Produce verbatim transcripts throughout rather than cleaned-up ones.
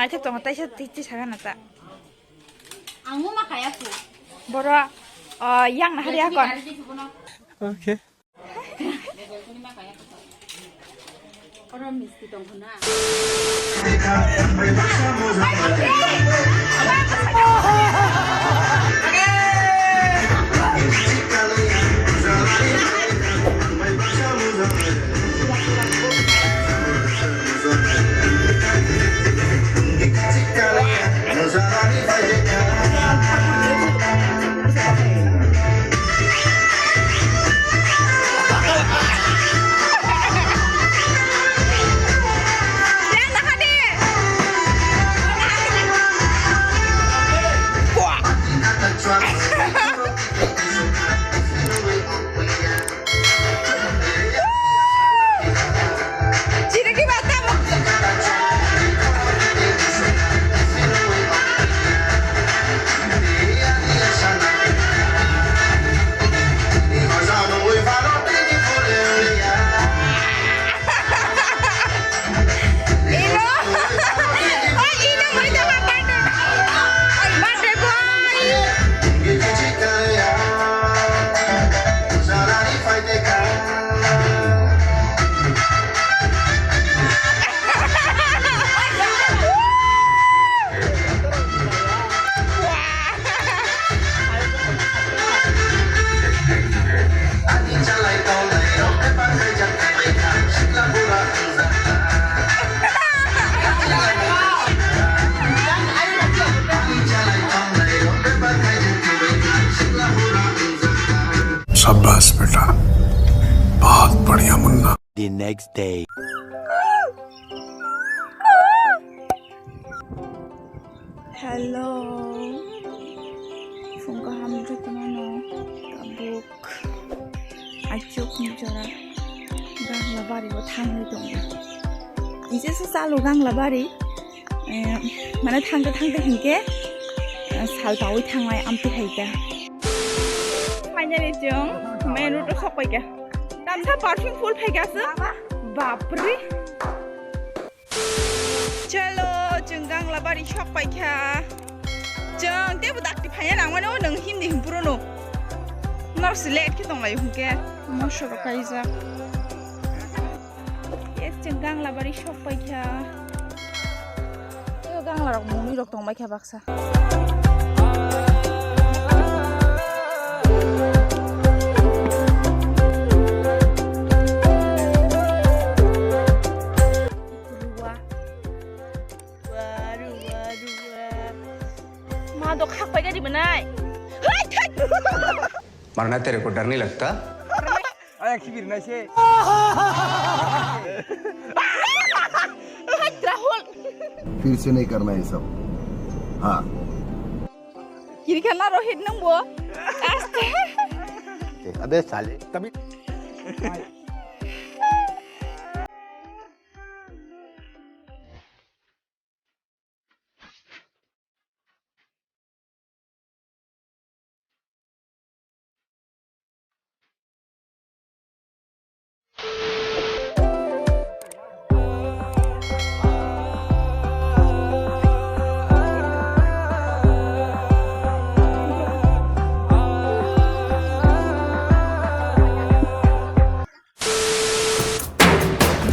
Thep tongo, taisa twi twi saga na ta. Ang ma kaya ko. Boro, ah, yang na hari akon. Okay. Oro misti tong khuna. Ino. Oi, ino, mari tama birthday. Birthday boy. शाबाश बेटा, बहुत बढ़िया Munna. The next day. Hello. Phung kaham jotono no tabuk. Achuk ni jora. Gangla bari o thangwi tongo. Ise se chalo Gangla bari. Eh, mane thangte thangte hinke, eh, sal pawi thangnai amtwi hai ta. Finally chwng main road o sok pai kha. Tamsa perfume full phai kha se. Bapre. Chalo, chwng Gangla bari sok pai kha. Chwng tebo dakti phaiya nang mano, nwng himdi himpuro no. Nor se late khe tong lai hwnkhe. Mosoro kaijak. Yes, chwng Gangla bari sok pai kha. Tebo Gangla rok muni rok tong bai kha baksa. Ruwa. Ruwa, ruwa, ruwa. Ma do khak pai gadi manai. Hai, thai. मरना तेरे को डर नहीं लगता? Ay, ang sibir nai se. Hai, Rahul. फिर से नहीं करना ये सब। हाँ। Kiri kha na Rohit nang bo. Aste. अबे साले, तभी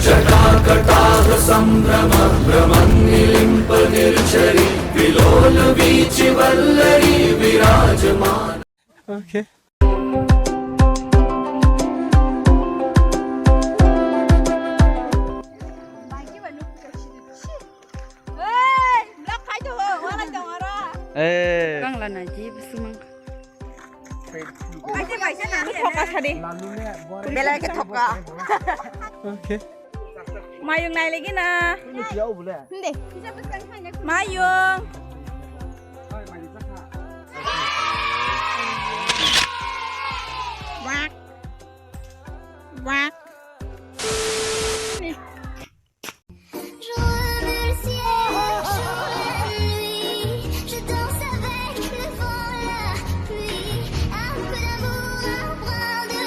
जटाकटाहसम्भ्रमभ्रमं निलिम्पनिर्झरी विलोलवीचिवल्लरी विराजमान। Okay. Hey, vlog khai tongo, walai tongo aro. Eh. Kang lana ji, bwswk mang. Kaisa, kaisa nang. Thoka sadi. Belai khe thoka. Okay. Mayung nai lagi na. Hindi. Mayung. Wak. Wak. Je remercie le jour et la nuit. Je danse avec le vent, la pluie. Un peu d'amour, un brin de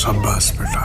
शाबाश बेटा।